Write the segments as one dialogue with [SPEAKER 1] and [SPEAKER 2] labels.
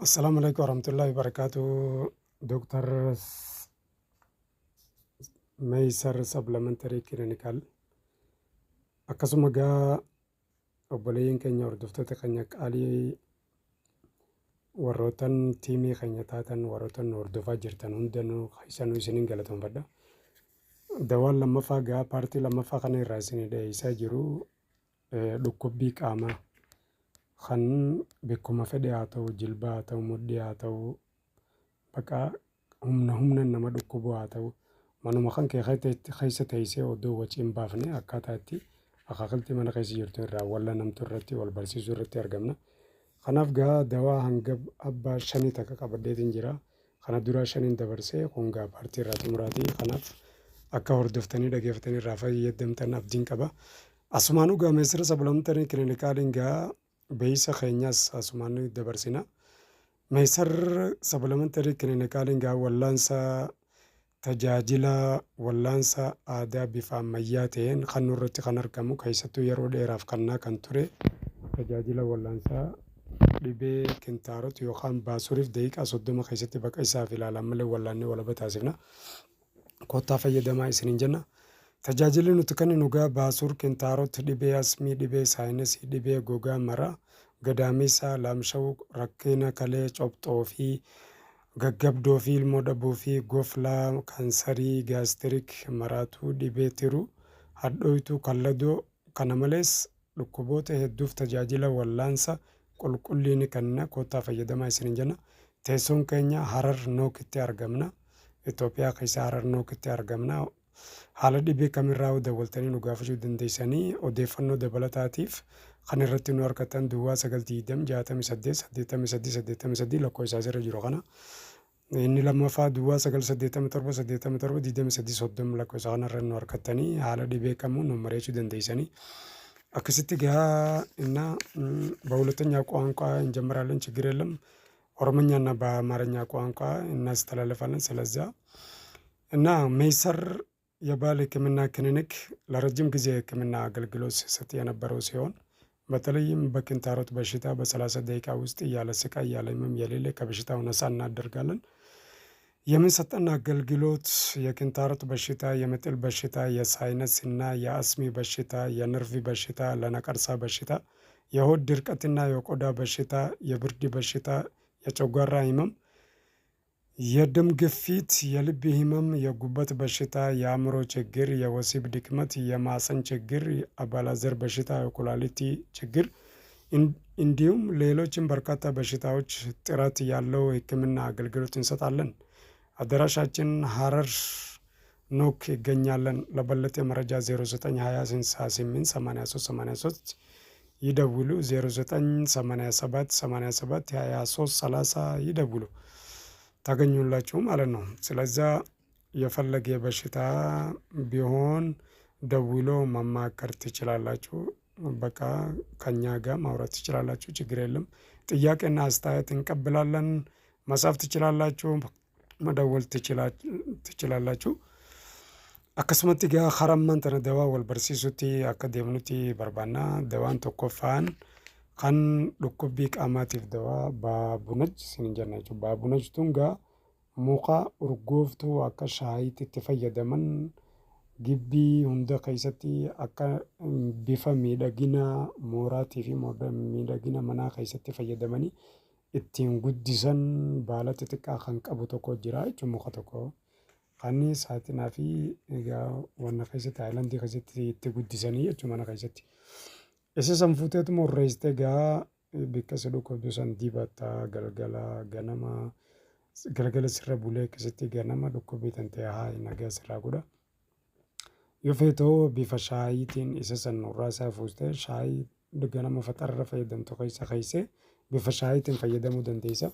[SPEAKER 1] Assalaamu alaikum warahmatullahi wabarakatuh. Dooktar Meeysar Supplementary Clinical. Akkasuma gaa obboleeyyiin keenya, hordoftoota keenya qaalii, warrootan tiimii keenya taatan, warrootan nu hordofaa jirtan hundanuu keessanuu isiniin galatoonfadha. Dawaan lammaffaa gaa paartii lammaffaa kana irraa isinii dhiyeessaa jiru dhukkubbii qaamaa kan bakkuma fedhe haa ta'u, jilba haa ta'u, mudhii haa ta'u, baqa humna humna nama dhukkubu haa ta'u, manuma kan kee keessa teessee odoo wacii hin baafne akkaataa itti akaakiltii mana keessa jirtu irraa wal'aanamtu irratti wal barsiisuu irratti argamna. Kanaaf gaa dawaa hanga abbaa shanii takka qabadheetiin jira. Kana duraa shaniin dabarsee, kun gaa paartii irraa xumuraati. Kanaaf akka hordoftanii dhageeffatanii irraa fayyadamtan abdiin qaba. Asumaanuu gaa Meesira Supplementary Clinicaliin gaa beeysa keenyas asumaan dabarsina. Meesar Supplementary Clinicaliin gaa wallaansa, tajaajila wallaansa aadaa bifa ammayyaa ta'een kan nurratti kan argamu, keessattuu yeroo dheeraaf kannaa kan ture tajaajila wallaansaa dhibee kintaarot yookaan baasuriif daqiiqaa 30 keessatti baqa isaaf ilaalan malee wallaannee walaba taasifna. Kottaa fayyadamaa isiniin jenna. Tajaajilli nuti kenninu gaa baasur, kintaarot, dhibee asmii, dhibee sinusii, dhibee gogaa mara, gadaamisa, laamsha'uu, rakkina kalee, cobxoo fi gaggabdoo fi ilmoo dhabuu fi goflaa, kaansarii, gastric, maraatuu, dhibee tiruu, hadhooytuu, kalladoo, kana malees dhukkuboota hedduuf tajaajila wallaansa qulqullii ni kenna. Kottaa fayyadamaa isiniin jenna. Teessoon keenya Harar Nookitti argamna. Itoophiyaa keessa Harar Nookitti argamna. Haala dhibee kamirraa dawwaltanii nu gaafachuu dandeessanii. Odeeffannoo dabalataatiif kan irratti nu argatan 0920 68 83 83 lakkoofsa asirra jiru kana. Inni lammaffaa 0987 77 23 30 lakkoofsa kanarra nu argattanii haala dhibee kamuu nu mari'achuu dandeessanii. Akkasitti gaa እና በሁለተኛ ቋንቋ እንጀምራለን። ችግር የለም። ኦሮምኛና በአማርኛ ቋንቋ እናስተላልፋለን። ስለዚያ እና ሜይሰር የባህል ሕክምና ክሊኒክ ለረጅም ጊዜ የሕክምና አገልግሎት ሲሰጥ የነበረው ሲሆን፣ በተለይም በኪንታሮት በሽታ በ30 ደቂቃ ውስጥ ያለ ስቃይ ያለ ህመም የሌለ ከበሽታው ነፃ እናደርጋለን። የምንሰጠን አገልግሎት የኪንታሮት በሽታ፣ የምጥል በሽታ፣ የ sinus እና የአስሚ በሽታ፣ የነርቭ በሽታ፣ ለነቀርሳ በሽታ፣ የሆድ ድርቀትና የቆዳ በሽታ፣ የብርድ በሽታ፣ የጨጓራ ህመም፣ የደም ግፊት፣ የልብ ህመም፣ የጉበት በሽታ፣ የአእምሮ ችግር፣ የወሲብ ድክመት፣ የማህፀን ችግር፣ አባላዘር በሽታ፣ የኩላሊት ችግር እንዲሁም ሌሎችም በርካታ በሽታዎች ጥራት ያለው ሕክምና አገልግሎት እንሰጣለን። አድራሻችን ሀረር ኖክ ይገኛለን። ለበለጠ መረጃ 0920 68 83 83 ይደውሉ። 0987 87 23 30 ይደውሉ። ታገኙላችሁ ማለት ነው። ስለዛ የፈለገ በሽታ ቢሆን ደውሎ ማማከር ትችላላችሁ። በቃ ከኛ ጋር ማውራት ትችላላችሁ። ችግር የለም። ጥያቄና አስተያየት እንቀበላለን። መጻፍ ትችላላችሁ። መደወል ትችላላችሁ። Akkasumatti egaa karaa ammaan tana dawaa wal barsiisutti akka deemnutti barbaanna. Dawaan tokkoffaan kan dhukkubbii qaamaatiif dawaa baabunaj isiniin jenna jechuudha. Baabunaj tun gaa muka urgooftuu akka shaayiitti itti fayyadaman, gibbii hunda keessatti akka bifa miidhagina mooraatii fi miidhagina manaa keessatti fayyadamanii ittiin guddisan, baala xixiqqaa kan qabu tokko jira jechuudha, muka tokko. Kan saaxinaa fi egaa wanna keessatti, haayilandii keessatti itti guddisanii jechuudha mana keessatti. Isa san fuuteetuma urreessitee gaa bikka si dhukkubdu san dibatta. Galgala, ganama, galgala sirra bulee akkasitti ganama dhukkubbii tan ta'e haa nagaa sirraa godha. Yoo feetoo bifa shaayiitiin isa san urraa isaa fuustee shaayii ganama faxarra fayyadamtu keessa keessee bifa shaayiitiin fayyadamuu dandeessa.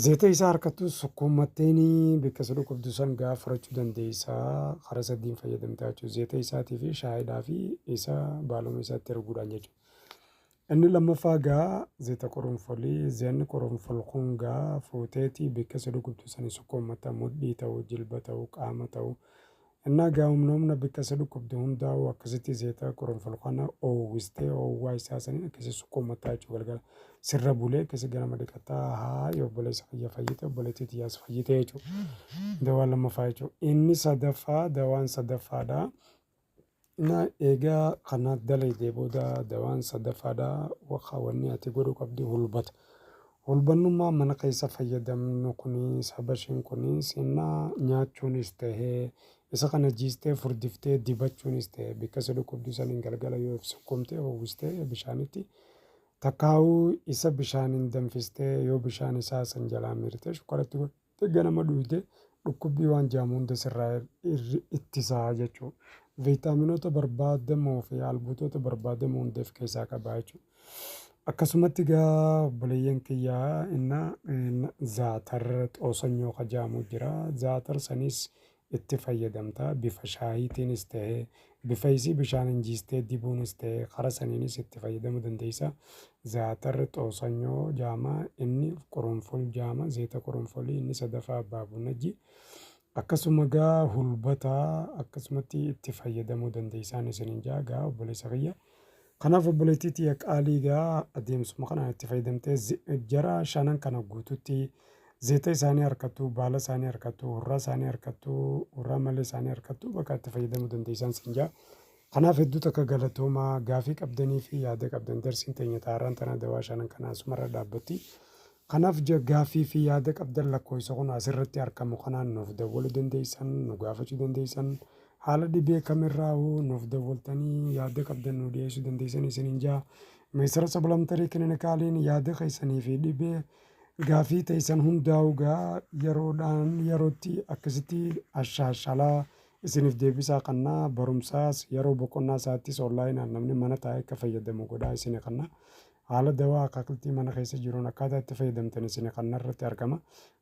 [SPEAKER 1] Zeeta isaa harkattuu sukkuummatteeni bikka si dhukkubdu san gaa furachuu dandeessa. Karaa sadiin fayyadamtaa jechuudha. Zeeta isaatii fi shaayiidhaa fi isa baaluma isaatti erguudhaan jechuudha. Inni lammaffaa gaa zeeta qurunfolii. Zeenni qurunfol kun gaa fuuteeti bikka si dhukkubdu sani sukkuummatta, mudhii ta'uu, jilba ta'uu, qaama ta'uu. Innaa gaa humna humna bikka si dhukkubde hundaa'uu akkasitti zeeta qurunful kana oowwistee oowwaa isaa saniin akkasi sukkuummattaa jechuudha galgala. Sirra bulee akkasi ganama dhiqattaa haay obboleessa kiyya fayyite obboleettii tiyyaas fayyite jechuudha. Dawaan lammaffaa jechuudha. Inni sadaffaa dawaan sadaffaadha. Na eegaa kana dalaydee booda dawaan sadaffaadha wanni ati godhuu qabdu hulbata. Hulbannummaa mana keessa fayyadamnu kunis habashiin kunis innaa nyaachuunis tahee isa kana jiistee furdiftee dibachuunis ta'e bikka si dhukkubdu saniin galgala yoo if sukkuumte howwistee bishaanitti takkaa'uu isa bishaaniin danfistee yoo bishaan isaa san jalaa miirtee shukkaratti godhattee ganama dhuyde dhukkubbii waan jaamu hunda sirraa ittisaa jechuudha. Viitaaminoota barbaadamoo fi albuutota barbaadamoo hunda of keessaa qaba jechuudha. Akkasumatti gaa obboleeyyan kiyyaa inna zaatar xoosanyoo ka jaamu jira. Zaatar sanis itti fayyadamta. Bifa shaayiitiinis ta'e bifa isii bishaaniin jiistee dibuunis ta'e kara saniinis itti fayyadamuu dandeessa. Zaatar xoosanyoo jaama inni qurunful jaama zeeta qurunfulii inni sadaffaa baabunajji. Akkasuma gaa hulbata akkasumatti itti fayyadamuu dandeessaan isiniin jaa gaa obboleessa kiyya. Kanaaf obboleettii tiyya qaalii gaa adeemsuma kanaan itti fayyadamtee jara shanan kana guututti zeeta isaanii harkattu, baala isaanii harkattu, hurraa isaanii harkattu, hurraa malee isaanii harkattu bakka itti fayyadamuu dandeessaan siin jaa. Kanaaf hedduu takka galatoomaa gaafii qabdanii fi yaada qabdan darsiin teenya taaraan tana dawaa shanan kana asumarra dhaabbatti. Kanaaf gaafii fi yaada qabdan lakkoofsa kun asirratti argamu kanaan nuuf dawwaluu dandeessan, nu gaafachuu dandeessan. Haala dhibee kamirraa'uu nuuf dawwaltanii yaada qabdan nu dhiyeessuu dandeessan isiniin jaa. Meesara supplementary kilinikaaliin yaada keessanii fi dhibee gaafii teessan hundaa'u gaa yeroodhaan yerootti akkasitti ashaashalaa isiniif deebisaa kannaa barumsaas yeroo boqonnaa isaattis onlaayinaan namni mana taa'ee akka fayyadamu godhaa isin kanna. Haala dawaa akaakiltii mana keessa jiruun akkaataa itti fayyadamtan isin kanna irratti argama.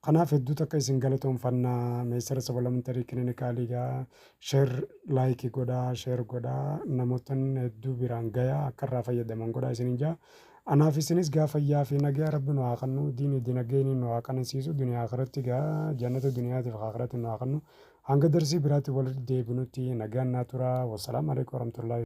[SPEAKER 1] Kanaaf hedduu takka isin galatoomfannaa meesara supplementary kilinikaalii gaa share like godhaa share godhaa namoota hedduu biraan gayaa akka irraa fayyadaman godhaa isiniin jaa. Anaaf isinis gaa fayyaa fi nagaa rabbi nu haa kennu diinii dinagdeen nu haa qanansiisu duniyaa akhiratti gaa jannata duniyaatiif akhiratti nu haa kennu hanga darsii biraatti walitti deebinutti nagaan naa tura. Wassalaamu alaikum warahmatullahi.